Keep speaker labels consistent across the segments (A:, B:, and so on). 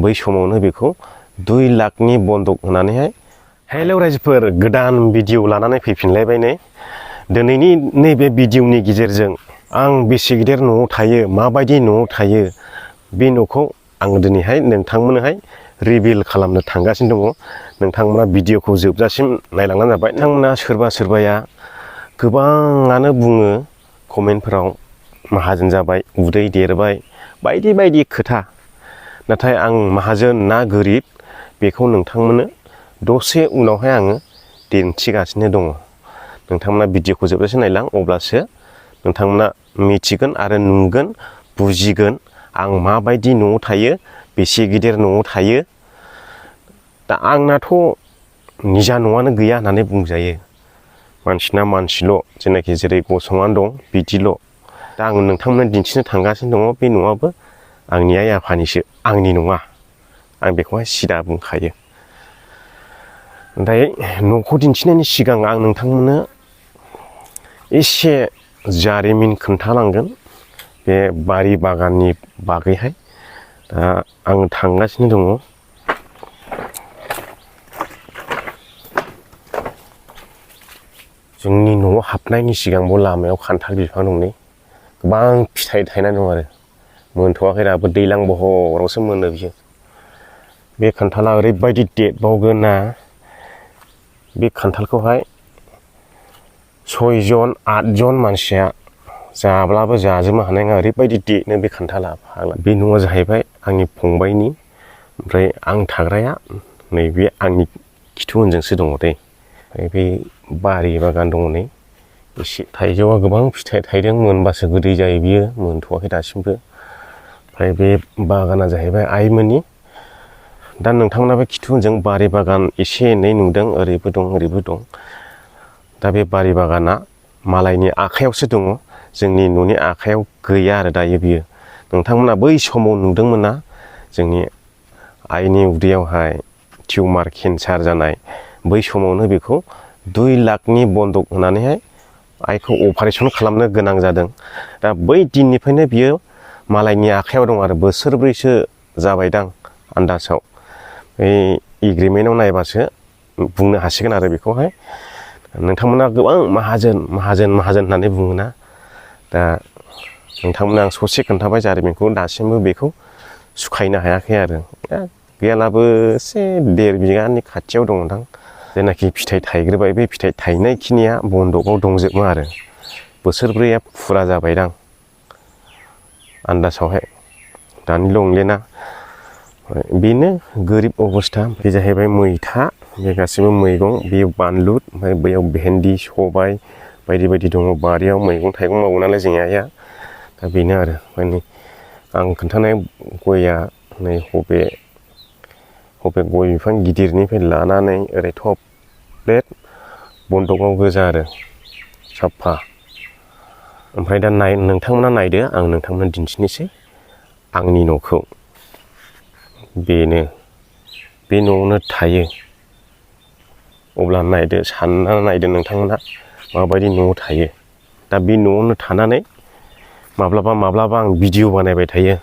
A: बै समावनो बेखौ 2 लाखनि बन्दक होनानैहाय हेलौ रायजोफोर गोदान भिडिअ लानानै फैफिनलायबाय नै दिनैनि नैबे भिडिअनि गेजेरजों आं बेसे गिदिर न'आव थायो माबायदि न'आव थायो बे न'खौ आं दिनैहाय नोंथांमोननोहाय रिभिल खालामनो थांगासिनो दङ। नोंथांमोना भिडिअखौ जोबजासिम नायलांनानै जाबाय। नोंथांमोना सोरबाया गोबाङानो बुङो कमेन्टफोराव माहाजोन जाबाय उदै देरबाय बायदि बायदि खोथा। नाथाय आं माहाजोन ना गोरिब बेखौ नोंथांमोननो दसे उनावहाय आङो दिन्थिगासिनो दङ। नोंथांमोना भिडिअखौ जोबजासिम नायलां अब्लासो नोंथांमोना मिथिगोन आरो नुगोन बुजिगोन आं माबायदि न'आव थायो बेसे गिदिर न'आव थायो। दा आंनाथ' निजा न'आनो गैया होननानै बुंजायो। मानसिना मानसिल' जेनाखि जेरै गसंनानै दं बिदिल'। दा आं नोंथांमोननो दिन्थिनो थांगासिनो दङ बे न'आबो आंनि आइ आफानिसो आंनि नङा। आं बेखौहाय सिदा बुंखायो। ओमफ्राय न'खौ दिन्थिनायनि सिगां आं नोंथांमोननो एसे जारिमिन खोन्थालांगोन बे बारि बागाननि बागैहाय। दा आं थांगासिनो दङ। जोंनि न'आव हाबनायनि सिगांबो लामायाव खान्थाल बिफां दं नै गोबां फिथाइ थायनानै दं आरो मोनथ'वाखै दाबो दैज्लां बहरावसो मोनो बियो। बे खान्थाला ओरैबायदि देरबावगोन ना बे खान्थालखौहाय 6 जन 8 जन मानसिया जाब्लाबो जाजोबनो हानाय नङा ओरैबायदि देरो बे खान्थाला। बे न'आ जाहैबाय आंनि फंबायनि। ओमफ्राय आं थाग्राया नैबे आंनि खिथु उनजोंसो दङ दै। ओमफ्राय बे बारि बागान दङ नै एसे थाइजौआ गोबां फिथाइ थाइदों मोनबासो गोदै जायो बियो मोनथ'वाखै दासिमबो। ओमफ्राय बे बागाना जाहैबाय आइमोननि। दा नोंथांमोना बे खिथु उनजों बारि बागान एसे एनै नुदों ओरैबो दं ओरैबो दं। दा बे बारि बागाना मालायनि आखायावसो दङ जोंनि न'नि आखायाव गैया आरो दायो बियो। नोंथांमोना बै समाव नुदोंमोन ना जोंनि आइनि उदैयावहाय टिउमार केन्सार जानाय बै समावनो बेखौ 2 लाखनि बन्दक होनानैहाय आइखौ अपारेसन खालामनो गोनां जादों। दा बै दिननिफ्रायनो बियो मालायनि आखायाव दं आरो बोसोरब्रैसो जाबायदां आन्दासाव। एग्रिमेन्टआव नायबासो बुंनो हासिगोन आरो बेखौहाय। नोंथांमोना गोबां माहाजोन होननानै बुङोना। दा नोंथांमोना आं ससे खोन्थाबाय जारिमिनखौ दासिमबो बेखौ सुखायनो हायाखै आरो। गैयालाबो एसे 1.5 बिगानि खाथियाव दं नोंथां। जेनाखि फिथाइ थाइग्रोबाय बे फिथाइ थाइनाय खिनिया बन्दकआव दंजोबो आरो बोसोरब्रैया फुरा जाबायदां आन्दासावहाय दानिल' नंलेना। बेनो गोरिब अबस्था। बे जाहैबाय मैथा बे गासैबो मैगं बेयो बानलु ओमफ्राय बैयाव भेन्दि सबाय बायदि बायदि दङ। बारियाव मैगं थाइगं मावो नालाय जोंनि आइया। दा बेनो आरो माने आं खोन्थानाय गया नै बबे गय बिफां गिदिरनिफ्राय लानानै ओरै टप प्लेट बन्दकआव गोजा आरो साफा। ओमफ्राय दा नोंथांमोना नायदो आं नोंथांमोननो दिन्थिनोसै आंनि न'खौ। बेनो बे न'आवनो थायो। अब्ला नायदो सानना नायदो नोंथांमोना माबायदि न'आव थायो। दा बे न'आवनो थानानै माब्लाबा आं भिडिअ बानायबाय थायो।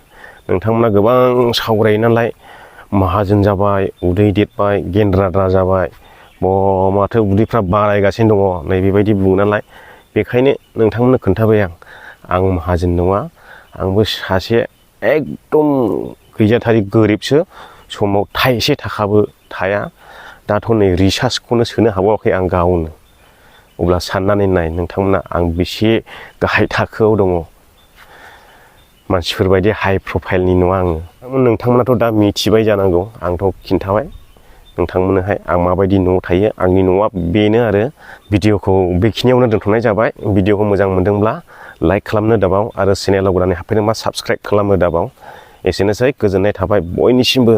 A: नोंथांमोना गोबां सावरायो नालाय माहाजोन जाबाय उदै देरबाय गेन्द्राद्रा जाबाय माथो उदैफ्रा बारायगासिनो दङ नै बेबायदि बुङो नालाय। बेखायनो नोंथांमोननो खोन्थाबाय आं माहाजोन नङा आंबो सासे एकदम गैजाथारि गोरिबसो। समाव थाइसे थाखाबो थाया। दाथ' नै रिसार्जखौनो सोनो हाबावाखै आं गावनो। अब्ला साननानै नाय नोंथांमोना आं बेसे गाहाय थाखोआव दङ। मानसिफोरबायदि हाइ प्रफाइलनि नङा आङो। नोंथांमोनाथ' दा मिथिबाय जानांगौ आंथ' खिन्थाबाय नोंथांमोननोहाय आं माबायदि न'आव थायो। आंनि न'आ बेनो आरो। भिडिअखौ बेखिनियावनो दोनथ'नाय जाबाय। भिडिअखौ मोजां मोनदोंब्ला लाइक खालामनो दाबाव आरो चेनेलाव गोदानै हाबफैदोंबा साबस्क्राइब खालामनो दाबाव। एसेनोसै गोजोननाय थाबाय बयनिसिमबो।